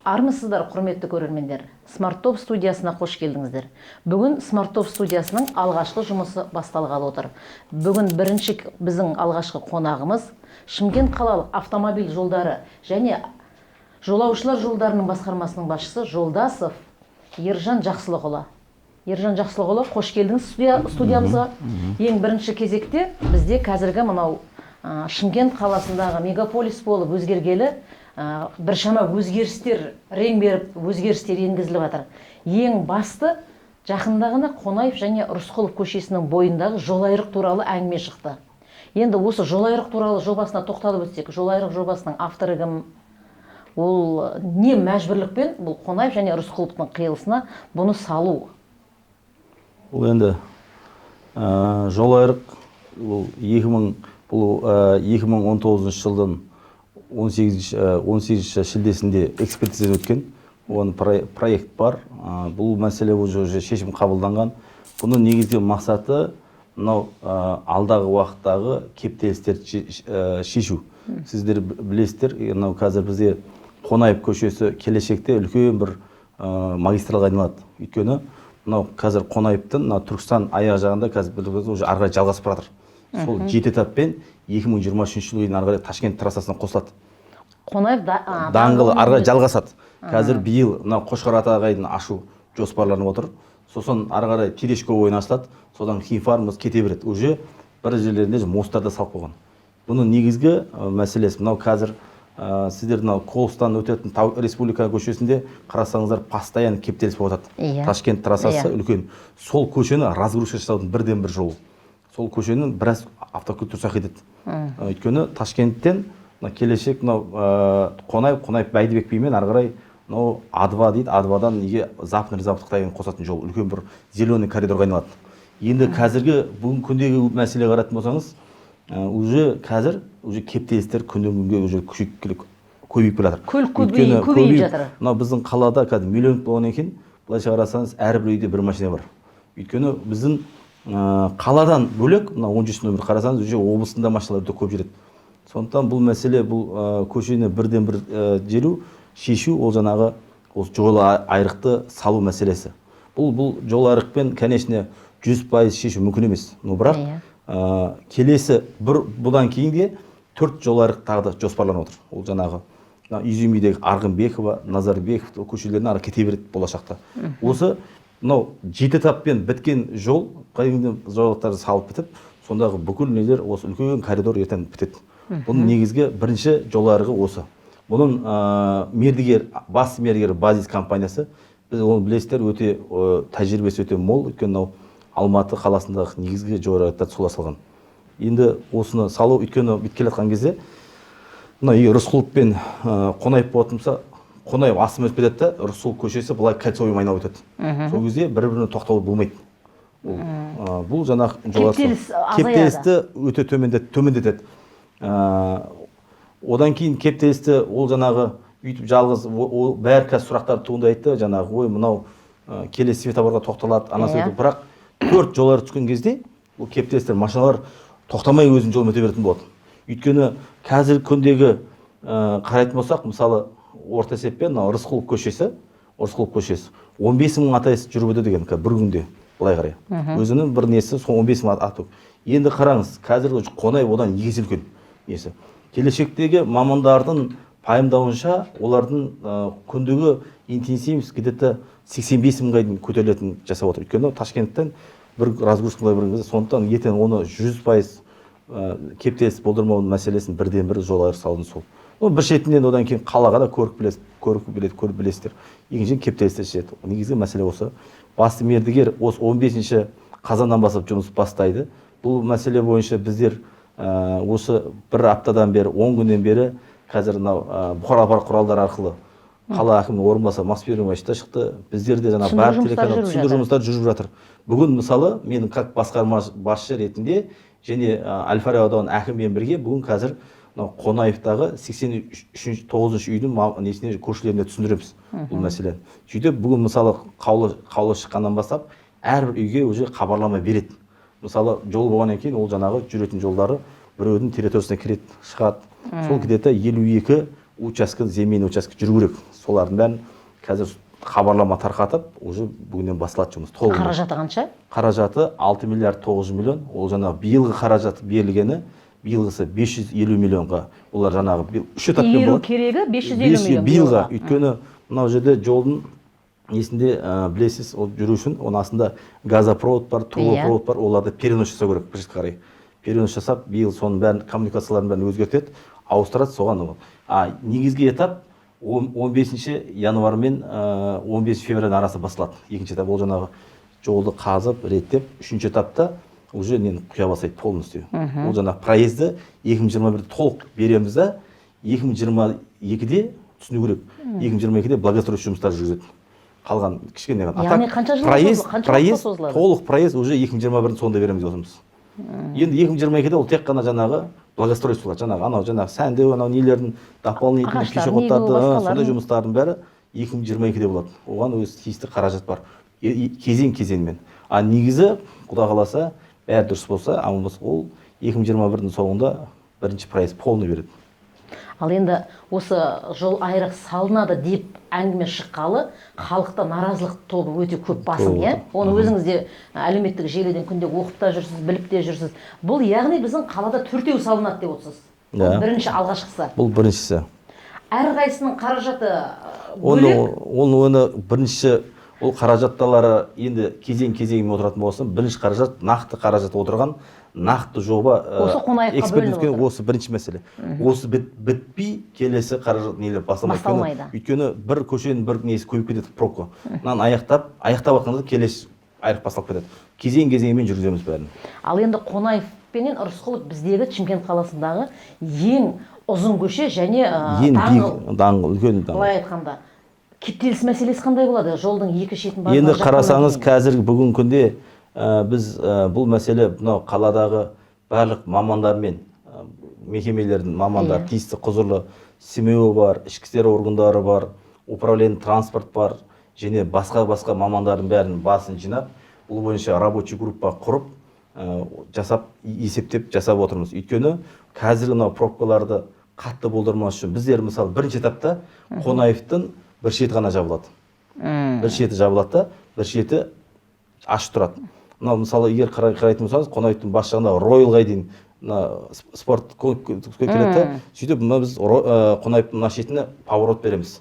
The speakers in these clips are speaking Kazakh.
Армысыздар, құрметті көрермендер! Смарт Топ студиясына қош келдіңіздер. Бүгін Смарт Топ студиясының алғашқы жұмысы басталғалы отыр. Бүгін бірінші біздің алғашқы қонағымыз Шымкент қалалық автомобиль жолдары және жолаушылар жолдарының басқармасының басшысы Жолдасов Ержан Жақсылықұлы. Ержан Жақсылықұлы, қош келдіңіз студиямызға. Ең бірінші кезекте бізде қазіргі мынау Шымкент қаласындағы мегаполис болып өзгергелі біршама өзгерістер рең беріп, өзгерістер енгізіліп жатыр. Ең басты, жақында ғана Қонаев және Рысқұлов көшесінің бойындағы жолайрық туралы әңгіме шықты. Енді осы жолайрық туралы жобасына тоқталып өтсек. Жолайрық жобасының авторы кім? Ол не мәжбүрлікпен бұл Қонаев және Рысқұловтың қиылысына бұны салу? Бұл енді жолайрық бұл 2000, бұл 2019 жылдың 18 18 шілдесінде экспертиза өткен. Оның проект бар. Бұл мәселе уже шешім қабылданған. Бұның негізгі мақсаты мынау алдағы уақыттағы кептелістерді шешу. Сіздер білесіздер, мынау қазір бізде Қонаев көшесі келешекте үлкен бір магистральға айналады. Өйткені мынау қазір Қонаевтың мына Түркістан аяқ жағында қазір біз уже ары қарай жалғасып бара жатыр. Сол жеті этаппен 2023 жылға дейін ары қарай Ташкент трассасына қосылады. Қонаев даңғылы ары қарай даңғылының жалғасады. Қазір биыл мынау Қошқар Атаға дейін ашу жоспарланып отыр. Сосын ары қарай Терешкова бойына ашылады, содан Химфармыз кете береді. Уже бір жерлерінде мосттар да салып қойған. Бұның негізгі мәселесі мынау қазір сіздер мынау Колстан өтетін тау, Республика көшесінде қарасаңыздар, постоянно кептеліс болып жатады. Ташкент трассасы үлкен. Сол көшені разгрузка жасаудың бірден бір жолы. Сол көшенің біраз автокөлік тұрсақ кетеді. Өйткені Ташкенттен мына келешек мынау Қонаев, Бәйдібек бимен ары қарай мынау А2 дейді, А2-дан неге Западный Запад Қытайға қосатын жол үлкен бір зеленый коридорға айналады. Енді қазіргі бүгінгі күндегі мәселеге қарайтын болсаңыз, уже қазір уже кептелістер күннен күнге уже күшейіп көбейіп келе жатыр. Көлік Өйткені көбейіп жатыр. Мынау біздің қалада қазір миллион болғаннан кейін, былайша қарасаңыз, әрбір үйде бір машина бар. Өйткені біздің қаладан бөлек мына 17 нөмір қарасаңыз, уже облыстың да машиналары өте көп жүреді. Сондықтан бұл мәселе, бұл көшені бірден бір желу шешу ол жаңағы осы жол айрықты салу мәселесі. Бұл жол айрықпен, конечно, 100% шешу мүмкін емес, но бірақ келесі бір бұдан кейін де төрт жол айрық тағы да жоспарланып отыр. Ол жаңағы мына Изюмидегі Арғынбекова, Назарбеков көшелеріне ары кете береді болашақта. Осы мынау жеті этаппен біткен жол, кәдімгі жолақтарды салып бітіп, сондағы бүкіл нелер, осы үлкен коридор ертең бітеді. Бұның негізгі бірінші жол айрығы осы. Бұның мердігер, бас мердігер Базис компаниясы. Біз оны білесіздер, өте тәжірибесі өте мол. Өйткені мынау Алматы қаласындағы негізгі жол айрықтарды солар салған. Енді осыны салу, өйткені бүйтіп келе жатқан кезде мына егер Рысқұлов пен Қонаев болатын болса, Қонаев астымен өтіп кетеді да, Рысқұлов көшесі былай кольцевоймен айналып өтеді. Сол кезде бір біріне тоқтауға болмайды. Ол бұл жаңағы Кептеліс азаяды. Кептелісті өте төмендетеді. Одан кейін кептелісті ол жаңағы өйтіп жалғыз ол бәрі қазір сұрақтар туындайды да, жаңағы ой, мынау келесі светофорға тоқталады ана бірақ төрт жол айрық түскен кезде бұл кептелістер, машиналар тоқтамай өзінің жолымен өте беретін болады. Өйткені қазіргі күндегі қарайтын болсақ, мысалы, орта есеппен мынау Рысқұлов көшесі 15 мың АТС жүріп өтеді екен бір күнде былай қарай. Өзінің бір несі сол 15 мың ат. Енді қараңыз, қазір Қонаев одан екі есе үлкен несі. Келешектегі мамандардың пайымдауынша, олардың күндігі интенсивность где-то 85 мыңға дейін көтерілетін жасап отыр. Өйткені Ташкенттен бір разгрузка бір кезде. Сондықтан ертең оны 100% кептеліс болдырмау мәселесін бірден бір жол айырып салудың сол. Ну, бір шетінен одан кейін қалаға да көрік білесіз, көрік біледі, көріп білесіздер. Екіншіден, кептелістер шешеді. Негізгі мәселе осы. Басты мердігер осы 15 қазаннан бастап жұмыс бастайды. Бұл мәселе бойынша біздер осы бір аптадан бері, 10 күннен бері қазір мынау бұқаралық ақпарат құралдары арқылы қала әкімінің орынбасары Максим та шықты. Біздер де жаңағы Түсіндіру бар жұмыстары телеканал жүріп түсіндіру жатыр. жұмыстары жүріп жатыр. Бүгін, мысалы, мен как басқарма басшы ретінде және әл Фараби ауданының әкімімен бірге бүгін қазір мынау Қонаевтағы 83 тоғызыншы үйдің несіне, көршілеріне түсіндіреміз бұл мәселені. Сөйтіп бүгін, мысалы, қаулы шыққаннан бастап әрбір үйге уже хабарлама береді. Мысалы, жол болғаннан кейін ол жаңағы жүретін жолдары біреудің территориясына кіреді, шығады. Сол где-то 52 Учаске, земельный учаске жүру керек. Солардың бәрін қазір хабарлама тарқатып, уже бүгіннен басталады жұмыс толығымен. Қаражаты қанша? Қаражаты 6 миллиард 900 миллион. Ол жаңағы биылғы қаражат берілгені, биылғысы 550 миллионға. Олар жаңағы биыл үш этаппен Игеру болады. керегі 550 миллион Биылға. биылға. Өйткені мынау жерде жолдың несінде, білесіз, ол жүру үшін оның астында газопровод бар, трубопровод бар, оларды перенос жасау керек бір жерге қарай. Перенос жасап, биыл соның бәрін, коммуникациялардың бәрін өзгертеді, ауыстырады соған ол. А негізгі этап 15 январь мен 15 февраль арасы басталады. Екінші этап ол жаңағы жолды қазып, реттеп, үшінші этапта уже нені құя бастайды полностью. Ол жаңағы проезді 2021-де толық береміз да, 2022-де түсіну керек. 2022-де благоустройство жұмыстары жүргізеді. Қалған кішкене ғана. А Яғни так қанша жылға проезд, созылады? Қанша уақытқа проезд, созылады? Толық проезд уже 2021-дің соңында береміз деп отырмыз. Енді 2022-де ол тек қана жаңағы благоустройство, жаңағы анау жаңағы сәндеу, анау нелердің дополнительный Ағаштарын пешеходтарды, егу, басқаларын. Сондай жұмыстардың бәрі 2022-де болады. Оған өз тиісті қаражат бар. Кезең кезеңмен. А негізі, Құда қаласа, бәрі дұрыс болса, аман болса, ол 2021-дің соңында бірінші проезд полный береді. Ал енді осы жол айрық салынады деп әңгіме шыққалы халықта наразылық тобы өте көп басым, Көп иә? отыр. Оны өзіңіз де әлеуметтік желіден күнде оқып та жүрсіз, біліп те жүрсіз. Бұл яғни біздің қалада төртеу салынады деп отырсыз. Бұл Иә. бірінші, алғашқысы. Бұл біріншісі. Әрқайсысының қаражаты Оны бөлек. оны бірінші ол қаражатталары енді кезең кезеңімен отыратын болса, бірінші қаражат, нақты қаражат отырған нақты жоба, Осы Қонаевқа эксперт бөлініп өткен отыр. Осы бірінші мәселе. Осы бітпей келесі қаражат нелер басталмайды. Басталмайды. Өйткені бір көшенің бір несі көбейіп кетеді, пробка. Мынаны аяқтап жатқанда келесі айрық басталып кетеді. Кезең кезеңімен жүргіземіз бәрін. Ал енді Қонаев пенен Рысқұлов біздегі Шымкент қаласындағы ең ұзын көше және Ең даңғыл. биік даңғыл, үлкен даңғыл. Былай айтқанда, кептеліс мәселесі қандай болады? Жолдың екі шетін Енді барлығын жапқаннан қарасаңыз, кейін. қазір бүгінгі күнде біз бұл мәселе мынау қаладағы барлық мамандармен, мекемелердің мамандары, тиісті құзырлы СМО бар, ішкі істер органдары бар, управление транспорт бар және басқа басқа мамандардың бәрін басын жинап, бұл бойынша рабочий группа құрып, жасап, есептеп жасап отырмыз. Өйткені қазір мынау пробкаларды қатты болдырмас үшін біздер, мысалы, бірінші этапта Қонаевтың бір шеті ғана жабылады. Бір шеті жабылады да, бір шеті ашық тұрады. Мынау, мысалы, егер қарайтын болсаңыз, Қонаевтың бас жағында Роялға дейін мына спорт келеді да, сөйтіп мына біз Қонаевтың мына шетіне поворот береміз.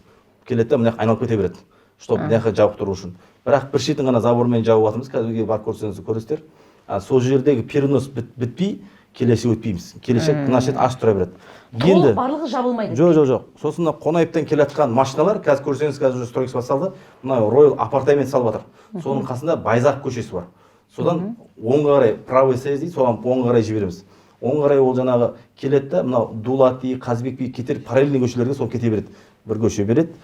Келеді да, мына жаққа айналып кете береді, чтобы мына жаққа жабық тұру үшін. Бірақ бір шетін ғана забормен жауып жатырмыз. Қазір үйге барып көрсеңіз, көресіздер. Сол жердегі перенос бітпей келесі өтпейміз. Келешек мына шет ашық тұра береді. Толық барлығы жабылмайды. Жоқ, жоқ, жоқ. Сосын мына Қонаевтан келе жатқан машиналар, қазір көрсеңіз, қазір уже стройка басталды. Мына Роял апартамент салып жатыр. Соның қасында Байзақ көшесі бар. Содан оңға қарай, правый съезд дейді, соған оңға қарай жібереміз. Оңға қарай ол жаңағы келеді да, мынау Дулати, Қазыбек би кетер параллельный көшелерге сол кете береді. Бір көше береді.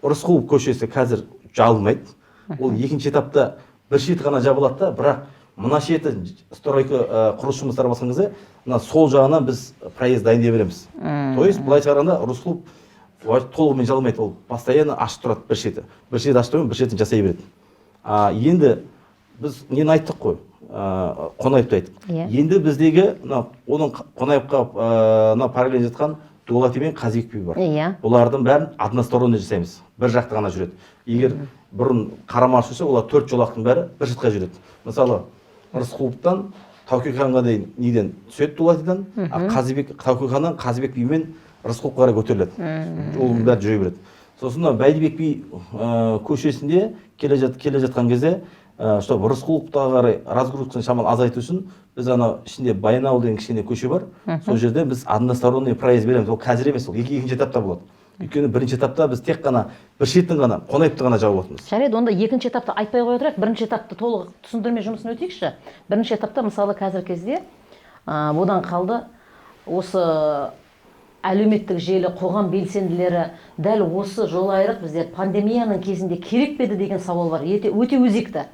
Рысқұлов көшесі қазір жабылмайды. Ол екінші этапта бір шеті ғана жабылады да, бірақ мына шеті стройка, құрылыс жұмыстары басқан кезде мына сол жағынан біз проезд дайындай береміз. То есть былайша қарағанда, Рысқұлов толығымен жабылмайды, ол постоянно ашық тұрады бір шеті. Бір шеті ашық тұрады, бір шетін жасай береді. А, енді біз нені айттық қой? Қонаевты айттық. Енді біздегі мына оның Қонаевқа, мына параллель жатқан Дулати мен Қазыбек би бар. Бұлардың бәрін односторонний жасаймыз. Бір жақты ғана жүреді. Егер бұрын қарама-қарсы жүрсе, олар төрт жолақтың бәрі бір жаққа жүреді. Мысалы, Рысқұловтан Тәуке ханға дейін неден түседі, Дулатидан, а Қазыбек, Тәуке ханнан Қазыбек би мен Рысқұловқа қарай көтеріледі. Оның бәрі жүре береді. Сосын мына Бәйдібек би көшесінде келе жатқан кезде, чтобы Рысқұловқа қарай разгрузканы шамалы азайту үшін біз анау ішінде Баянауыл деген кішкене көше бар. Сол жерде біз односторонний проезд береміз. Ол қазір емес, ол екінші этапта болады. Өйткені бірінші этапта біз тек қана бір шетін ғана, Қонаевты ғана жауып отырмыз. Жарайды, онда екінші этапты айтпай қоя тұрайық. Бірінші этапты толық түсіндірме жұмысын өтейікші. Бірінші этапта, мысалы, қазіргі кезде одан қалды осы әлеуметтік желі, қоғам белсенділері дәл осы жолайрық бізде пандемияның кезінде керек пе еді деген сауал бар. Өте, өте өзекті.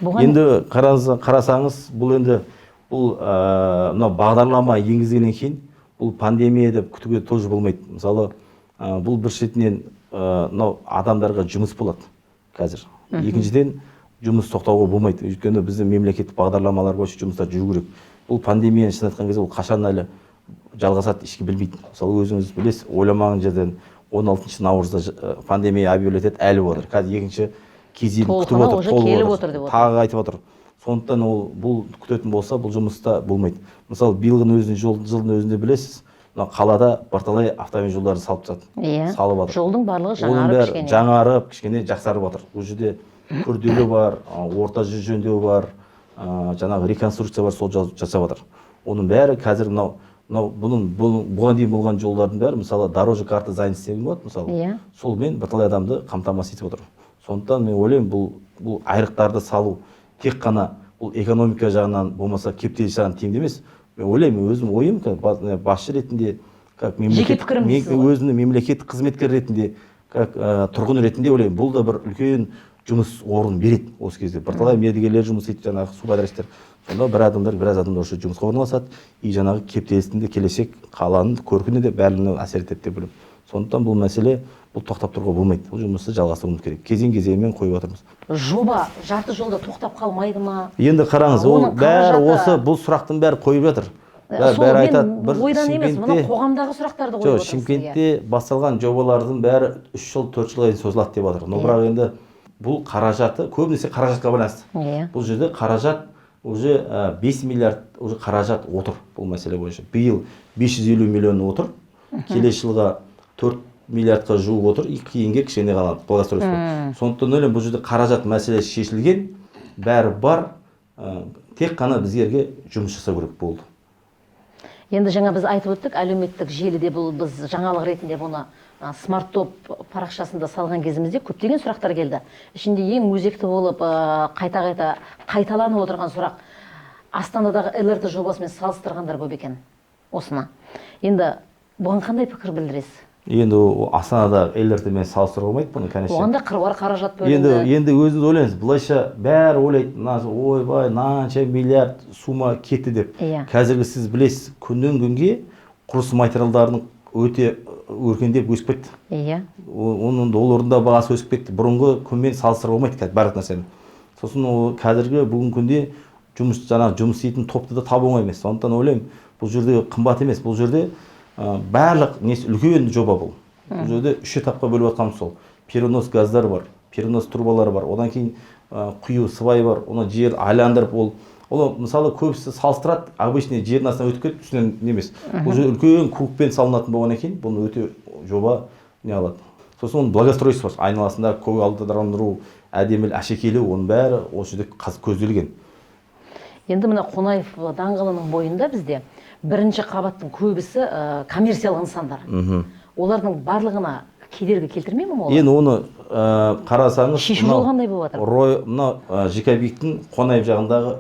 Бұған Енді қарасаңыз, бұл енді бұл мынау бағдарлама енгізгеннен кейін бұл пандемия деп күтуге тоже болмайды. Мысалы, бұл бір шетінен мынау адамдарға жұмыс болады қазір. Екіншіден, жұмыс тоқтауға болмайды. Өйткені біздің мемлекеттік бағдарламалар бойынша жұмыстар жүру керек. Бұл пандемияны шын айтқан кезде, ол қашан әлі жалғасады ешкім білмейді. Мысалы, өзіңіз білесіз, ойламаған жерден 16 наурызда пандемия объявлять етеді, әлі отыр. Қазір екінші кезегін күтіп отыр, толқыны келіп отыр деп отыр. Тағы айтып отыр. Сондықтан ол бұл күтетін болса, бұл жұмыста болмайды. Мысалы, биылғының өзінде, жылдың өзінде білесіз, мына қалада бірталай автомобиль жолдарын салып тастады. Иә. Салып жатыр. Жолдың барлығы Оның жаңарып бәрі кішкене. Жаңарып, кішкене жақсарып жатыр. Ол жерде күрделі бар, орта жүз жөндеу бар, жаңағы реконструкция бар, сол жасап жатыр. Оның бәрі қазір мынау мынау бұның бұған дейін болған жолдардың бәрі, мысалы, дорожная карта занятости деген болады, мысалы. Иә. Солмен бірталай адамды қамтамасыз етіп отыр. Сондықтан мен ойлаймын, бұл айрықтарды салу тек қана бұл экономика жағынан болмаса кептеліс жағынан тиімді емес. Мен ойлаймын, өзім ойым, как басшы ретінде, как мемлекет, Жеке пікіріңіз ғой. өзімнің мемлекеттік қызметкер ретінде, как тұрғын ретінде ойлаймын, бұл да бір үлкен жұмыс орнын береді. Осы кезде бірталай мердігерлер жұмыс істейді, жаңағы субподрядчиктер. Сонда бір адамдар, біраз адамдар осы жұмысқа орналасады, и жаңағы кептелістің де, келешек қаланың көркіне де, барлығына әсер етеді деп ойлаймын. Сондықтан бұл мәселе, бұл тоқтап тұруға болмайды, бұл жұмысты жалғастыруымыз керек, кезең кезеңімен қойып жатырмыз. Жоба жарты жолда тоқтап қалмайды ма? Енді қараңыз, ол Оның бәрі қаражаты- осы бұл сұрақтың бәрі қойып жатыр. Сол Бәрі мен айтады, бір ойдан емес, мына Шымкентте- қоғамдағы сұрақтарды қойып Жоқ, отырмын сізге. Шымкентте басталған жобалардың бәрі 3 жыл, 4 жылға дейін созылады деп жатыр. Но бірақ енді бұл қаражаты көбінесе қаражатқа байланысты. Бұл жерде қаражат уже 5 миллиард уже қаражат отыр бұл мәселе бойынша. Биыл 550 миллион отыр. Келесі жылға 4 миллиардқа жуық отыр, и кейінге кішкене қалады благоустройство. Сондықтан ойлаймын, бұл жерде қаражат мәселесі шешілген, бәрі бар, тек қана біздерге жұмыс жасау керек болды. Енді жаңа біз айтып өттік, әлеуметтік желіде бұл біз жаңалық ретінде бұны смарт топ парақшасында салған кезімізде көптеген сұрақтар келді. Ішінде ең өзекті болып қайта-қайта қайталанып отырған сұрақ: Астанадағы ЛРТ жобасымен салыстырғандар көп екен осыны. Енді бұған қандай пікір білдіресіз? Енді ол Астанадағы ЛРТ мен салыстыруға болмайды бұны, конечно. Оған да қыруар қаражат Енді бөлінді. Енді өзіңіз ойлаңыз, былайша бәрі ойлайды, мына ойбай, мынанша миллиард сумма кетті деп. Қазіргі сіз білесіз, күннен күнге құрылыс материалдарының өте өркендеп өсіп кетті. Оның доллардың да бағасы өсіп кетті. Бұрынғы күнмен салыстыруға болмайды қазір барлық нәрсені. Сосын ол қазіргі бүгінгі күнде жұмыс, жаңағы жұмыс істейтін топты да табу оңай емес. Сондықтан ойлаймын, бұл жерде қымбат емес, бұл жерде барлық несі үлкен жоба бұл. Бұл жерде үш этапқа бөліп жатқанымыз сол. Перенос газдар бар, перенос трубалар бар, одан кейін құю свай бар, оны жер айландырып, ол мысалы көбісі салыстырады, обычный жердің астынан өтіп кетіп, үстінен не емес. Бұл жерде үлкен кубпен салынатын болғаннан кейін бұны өте жоба не алады. Сосын оның благоустройство, айналасында көгалдандыру, әдемі әшекейлеу, оның бәрі осы жерде көзделген. Енді мына Қонаев даңғылының бойында бізде бірінші қабаттың көбісі коммерциялық нысандар. Олардың барлығына кедергі келтірмей ме олар? Енді оны қарасаңыз, Шешу жолы қандай болып жатыр? Рой, мынау ЖК Биіктің Қонаев жағындағы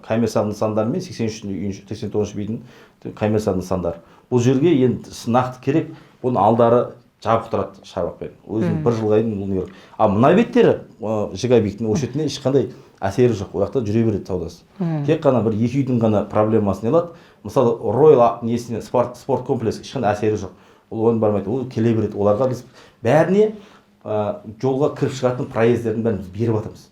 коммерциялық нысандар мен 83, 89-шы үйдің коммерциялық нысандар. Бұл жерге енді нақты керек, бұның алдары жабық тұрады шарбақпен. Өзінің бір жылға дейін бұл не керек. А мына беттері ЖК Биіктің осы шетіне ешқандай әсері жоқ. Ол жақта жүре береді саудасы. Тек қана бір екі үйдің ғана проблемасын не алады. Мысалы, Роял несіне спорт комплекс ешқандай әсері жоқ. Ол оның бармайды, ол келе береді. Оларға біз бәріне жолға кіріп шығатын проездердің бәрін біз беріп жатырмыз.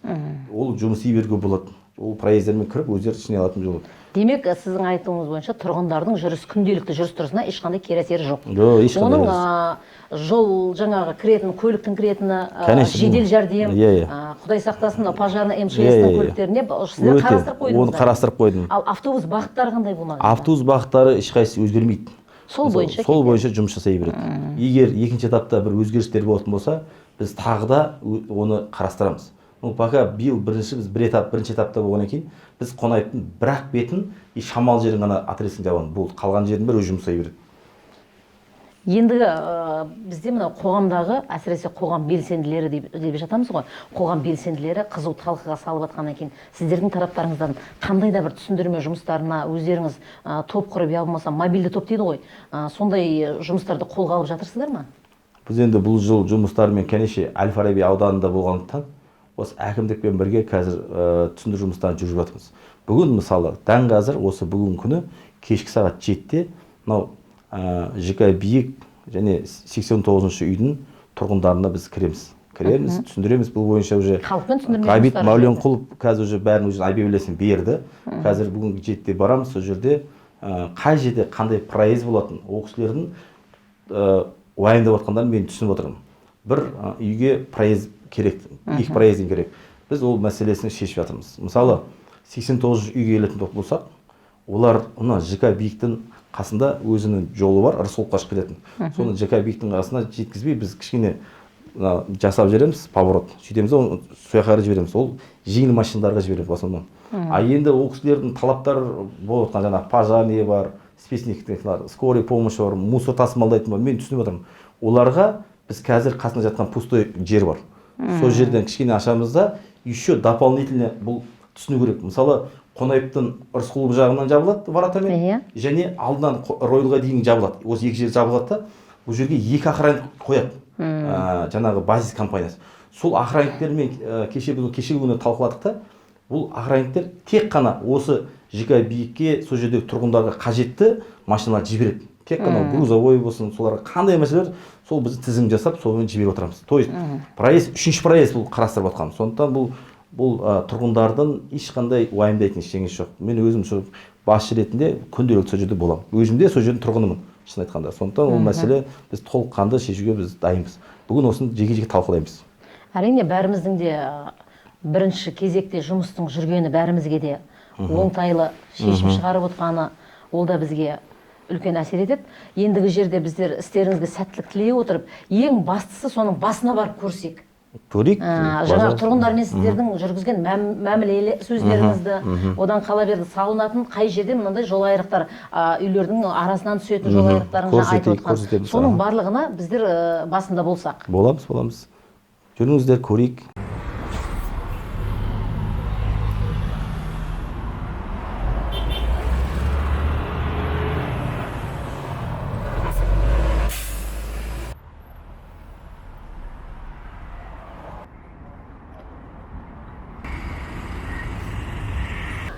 Ол жұмыс істей беруге болады. Ол проездермен кіріп өздері ішіне алатын жол. Демек, сіздің айтуыңыз бойынша, тұрғындардың жүріс, күнделікті жүріс тұрысына ешқандай кері әсері жоқ. Жоқ, ешқандай Оның емес. Жол жаңағы кіретін, көліктің кіретіні, Конечно. жедел жәрдем, Иә, иә. Құдай сақтасын, мынау пожарный Иә, МЧС-тің иә, иә. көліктеріне сіздер Өте, қарастырып оны қойдыңыздар. қарастырып қойдым. Ал автобус бағыттары қандай болмақ енді? Автобус бағыттары ешқайсысы өзгермейді. Сол Мысалы, бойынша сол кетеді. бойынша жұмыс жасай береді. Егер екінші этапта бір өзгерістер болатын болса, біз тағы да оны қарастырамыз. Ну, пока биыл бірінші біз бір этап, бірінші этапта болғаннан кейін біз Қонаевтың бір ақ бетін и шамалы жерін ғана отрезкін жабамыз. Болды, қалған жердің бәрі өзі жұмыс жасай береді. Ендігі бізде мынау қоғамдағы, әсіресе қоғам белсенділері деп жатамыз ғой, қоғам белсенділері қызу талқыға салып жатқаннан кейін сіздердің тараптарыңыздан қандай да бір түсіндірме жұмыстарына өздеріңіз топ құрып, я болмаса мобильді топ дейді ғой, сондай жұмыстарды қолға алып жатырсыздар ма? Біз енді бұл жыл жұмыстарымен, конечно, әл Фараби ауданында болғандықтан, осы әкімдікпен бірге қазір түсіндіру жұмыстарын жүргізіп жатырмыз. Бүгін, мысалы, дәл қазір осы бүгінгі күні кешкі сағат 7-де мынау ЖК Биік және 89-шы үйдің тұрғындарына біз кіреміз. Кіреміз, түсіндіреміз бұл бойынша уже. Халықпен түсіндірме Ғабит жұмыстары Мәуленқұлов қазір уже бәрін уже объявлениесін берді. Қазір бүгінгі 7-де барамыз, сол жерде Қай жерде қандай проезд болатын, ол кісілердің уайымдап жатқандарын мен түсініп отырмын. Бір үйге проезд керек, екі проезден керек. Біз ол мәселесін шешіп жатырмыз. Мысалы, 89 үйге келетін болсақ, олар мына ЖК Биіктің қасында өзінің жолы бар, Рысқұловқа шығып кететін. Соны ЖК Биіктің қасына жеткізбей, біз кішкене мына жасап жібереміз, поворот сөйтеміз де, оны сол жаққа қарай жібереміз. Ол жеңіл машиналарға жібереміз в основном. А енді ол кісілердің талаптары болып жатқан, жаңағы пожарный бар, спецтехникалар, скорый помощь бар, мусор тасымалдайтын бар. Мен түсініп отырмын, оларға біз қазір қасында жатқан пустой жер бар, сол жерден кішкене ашамыз да, еще дополнительно бұл түсіну керек. Мысалы, Қонаевтың Рысқұлов жағынан жабылады воротамен және алдынан Ройлға дейін жабылады. Осы екі жер жабылады да, бұл жерге екі охранник қояды. Жаңағы Базис компаниясы сол охранниктермен кеше, бүгін, кешегі күні талқыладық та. Бұл охранниктер тек қана осы ЖК Биікке, сол жердегі тұрғындарға қажетті машиналар жібереді. Тек қана грузовой болсын, соларға қандай мәселелер, сол біз тізім жасап, сонымен жіберіп отырамыз. То есть проезд, үшінші проезд бұл қарастырып жатқан. Сондықтан бұл тұрғындардың ешқандай уайымдайтын ештеңесі жоқ. Мен өзім сол басшы ретінде күнделікті сол жерде боламын, өзім де сол жердің тұрғынымын, шын айтқанда. Сондықтан ол мәселе біз толыққанды шешуге біз дайынбыз. Бүгін осыны жеке жеке талқылаймыз. Әрине, бәріміздің де бірінші кезекте жұмыстың жүргені, бәрімізге де оңтайлы шешім шығарып отқаны, ол да бізге үлкен әсер етеді. Ендігі жерде біздер істеріңізге сәттілік тілей отырып, ең бастысы соның басына барып көрсек. Көрейік. Жаңағы тұрғындармен сіздердің жүргізген мәмілелі сөздеріңізді, одан қала берді салынатын қай жерде мынандай жолайрықтар, үйлердің арасынан түсетін жолайрықтарын жаңа айтып Көрсетейік, отқан, көрсетеміз, соның аха. барлығына біздер басында болсақ. Боламыз, боламыз, жүріңіздер, көрейік.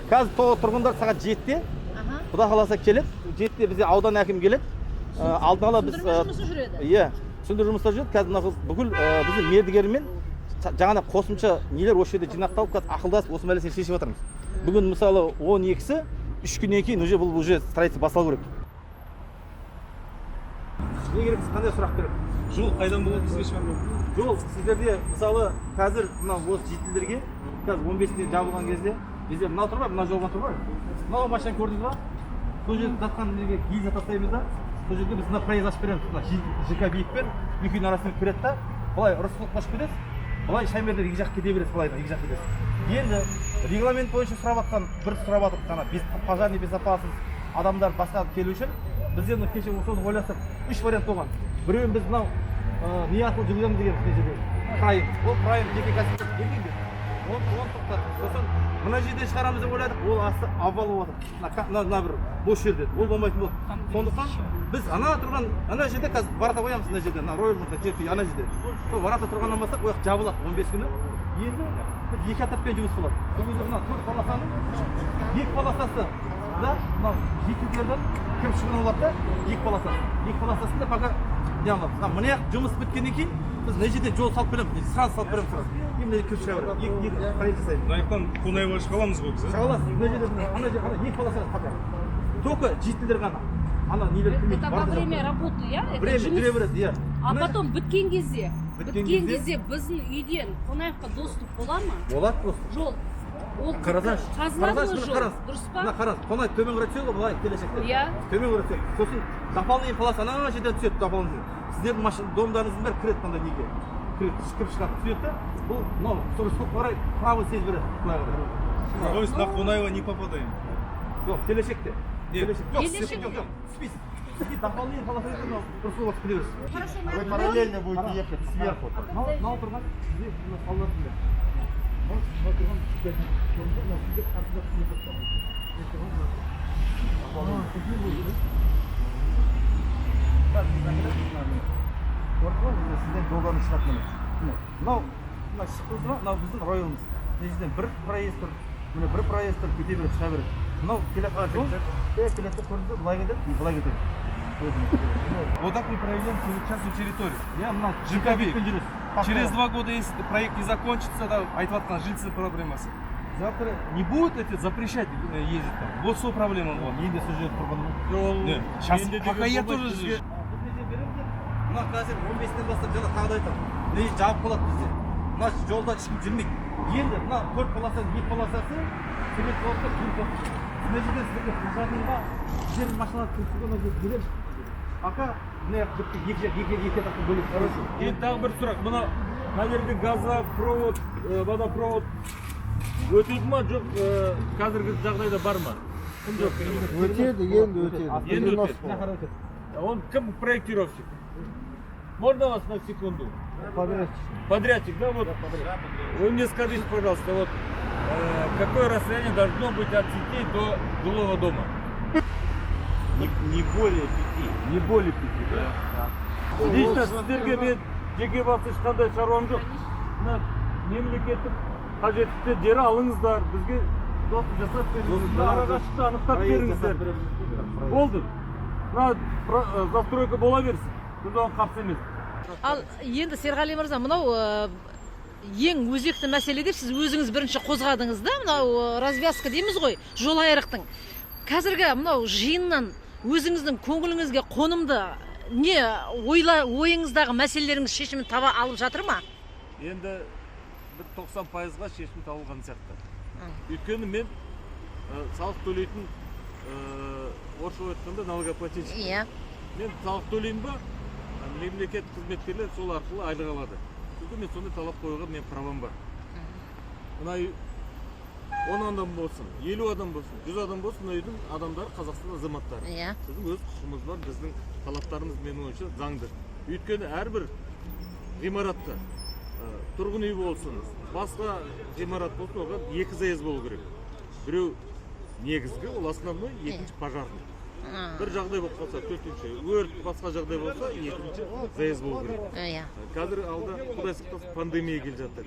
Қазір тұрғындар сағат 7-де, құда қаласа, келеді. 7-де бізде аудан әкімі келеді. Алдын ала біз жұмысы жүреді. Иә, түсіндіру жұмыстары жүреді. Қазір мына бүкіл біздің мердігермен жаңағы қосымша нелер осы жерде жинақталып, қазір ақылдасып, осы мәселені шешіп жатырмыз. Бүгін, мысалы, 12-сі, 3 күннен кейін уже бұл уже строительство басталу керек. Не керек, қандай сұрақ керек? Жол қайдан болады бізге шығару? Жол сіздерде, мысалы, қазір мына осы жительдерге қазір 15-інде жабылған кезде бізде мынау тұр ғой, мына жолға тұр ғой, мынау машинаны көрдіңіз ба? Сол жерде жатқан неге гильза тастаймыз да, сол жерге біз мына проезд ашып береміз. Мына ЖК Биік пен екі үйдің арасынан кіреді да, былай Рысқұловқа шығып кетесіз, былай Шаймерден екі жаққа кете бересіз, былай екі жаққа кетесіз. Енді регламент бойынша сұрап жатқан, бір сұрап жатыр ана пожарный безопасность, адамдар басқа келу үшін. Бізде мына кеше соны ойластырып, үш вариант болған. Біреуін біз мынау не арқылы жүргіземіз дегенбіз, мына жерде Прайм, ол Прайм жеке кәсіпкер берген бе, оны тоқтаттық. Сосын мына жерден шығарамыз деп ойладық, ол асты обвал болып жатыр, мына бір бос жерде, ол болмайтын болды. Сондықтан біз ана тұрған ана жерде қазір ворота қоямыз. Мына жерде, мына Роял жер, ана жерде сол ворота тұрғаннан бастап ол жақ жабылады 15 күні. Енді біз екі этаппен жұмыс болады. Сол кезде мына төрт полосаның екі полосасы да мынау жительдердің кіріп шығуына болады да, екі полосасында пока не аламыз. А мына жақ жұмыс біткеннен кейін біз мына жерде жол салып береміз, сразу салып береміз, сразу и мына жерге кіріп шыға береміз, екі проезд жасаймыз. Мына жақтан Қонаеваға шыға аламыз ғой біз, Шыға аласыз. Мына жерде, ана жер, ана екі полоса пока только жительдер ғана, ана нелер кірмейді. Это во время работы, иә? Это Время жұмыс. жүре береді, иә. А потом біткен кезде, Біткен біткен кезде? кезде біздің үйден Қонаевқа доступ бола ма? Болады просто. Жол. Ол Қарасаңшы, қазылады қарасаңшы, ғой мына жол, қараңыз. дұрыс па? Мына қараңыз, Қонаев төмен қарай түседі ғой былай келешекте. Иә. Төмен қарай түседі. Сосын дополнительный полоса ана жерден түседі дополнительный. Сіздердің машина домдарыңыздың бәрі кіреді мында неге? Кіреді, кіріп шығады, түседі да. Бұл мынау Рысқұловқа қарай правый съезд береді былай қарай. То есть на Қонаева не попадаем? Жоқ, келешекте. Нет. Келешек. Жоқ, Келешекте. жоқ, жоқ, түспейсіз. Сізге дополнительный полоса береді, мынау Рысқұловқа түсіп кіре бересіз. Вы параллельно будете ехать сверху. Мынау тұрған сізде мына салынатын бер. Мынау тұрған сізде, мынау сізде қасында түсіп тұр. Көрдіңіз ғой, міне сізден жолдан шығады, міне. Міне, мынау мына шықтыңыз ба, мынау біздің районымыз. Мына жерден бір проезд тұр, міне бір проезд тұр, кете береді, шыға береді. Мынау келе жатқан жол, келеді де, көрдіңіз бе, былай кетеді, и былай кетеді. Вот так мы проведем частную территорию. Иә, мынау ЖК Биік. жүресіз. Через 2 года, если проект не закончится, да, айтып жатқан жильцы проблемасы. Завтра не будут эти запрещать ездить там. Вот что проблема вот. Мен де сол жерде тұрғанмын. Не, сейчас пока я тоже здесь. Мына қазір 15-тен бастап, жаңа тағы да айтамын, мына жабып қалады бізде, мына жолда ешкім жүрмейді. Енді мына төрт полоса, екі полосасы цемент болады да, киім болады. Мына жерден сіздерге пожарныйға сіздердің машиналар кіргізуге мына жерде береміз. Пока мына жақ бітті, екі жақ, екі екі этапқа бөлек. Енді тағы бір сұрақ: мына жерде газопровод, водопровод өтеді ма, жоқ, қазіргі жағдайда бар ма? Кім жоқ? Өтеді, енді өтеді. Енді өтеді. Он кім проектировщик? Можно вас на секунду? Подрядчик. Подрядчик, да, вот. Вы мне скажите, пожалуйста, вот какое расстояние должно быть от сетей до жилого дома? Не более 5. Не более 5, да? Лично сіздерге мен жеке басы ешқандай шаруам жоқ. Мына мемлекеттік қажетті жері алыңыздар, бізге доступ жасап беріңіздер, мына арақашықтықты анықтап беріңіздер. Болды. Мына застройка бола берсін. Біз оған қарсы емеспіз. Ал енді, Серғали мырза, мынау ең өзекті мәселе деп сіз өзіңіз бірінші қозғадыңыз да, мынау развязка дейміз ғой, жол айрықтың. Қазіргі мынау жиыннан өзіңіздің көңіліңізге қонымды не ойла, ойыңыздағы мәселелеріңіз шешімін таба алып жатыр ма? Енді бір 90%-ға шешім табылған сияқты. Өйткені мен салық төлейтін, орысша айтқанда, налогоплательщик. Мен салық төлеймін ба, мемлекет қызметкерлер сол арқылы айлық алады. Сондықтан мен сондай талап қоюға мен правам бар. Мына үй 10 адам болсын, 50 адам болсын, 100 адам болсын, мына үйдің адамдары Қазақстан азаматтары. Біздің өз құқығымыз бар, біздің талаптарымыз, менің ойымша, заңды. Өйткені әрбір ғимаратта, тұрғын үй болсын, басқа ғимарат болсын, оған екі заезд болу керек: біреу негізгі, ол основной, екінші пожарный. Бір жағдай болып қалса, төтенше өрт, басқа жағдай болса, екінші заезд болу керек. Қазір алда, құдай сақтасын, пандемия келе жатыр,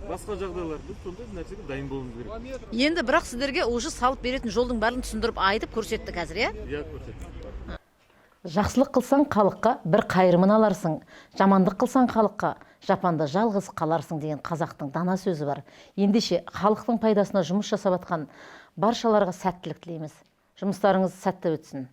басқа жағдайлар, біз сондай нәрсеге дайын болуымыз керек. Енді бірақ сіздерге уже салып беретін жолдың бәрін түсіндіріп, айтып көрсетті қазір, иә? Иә, көрсетті. Жақсылық қылсаң халыққа, бір қайырымын аларсың, жамандық қылсаң халыққа, жапанда жалғыз қаларсың деген қазақтың дана сөзі бар. Ендеше халықтың пайдасына жұмыс жасап жатқан баршаларға сәттілік тілейміз. Жұмыстарыңыз сәтті өтсін.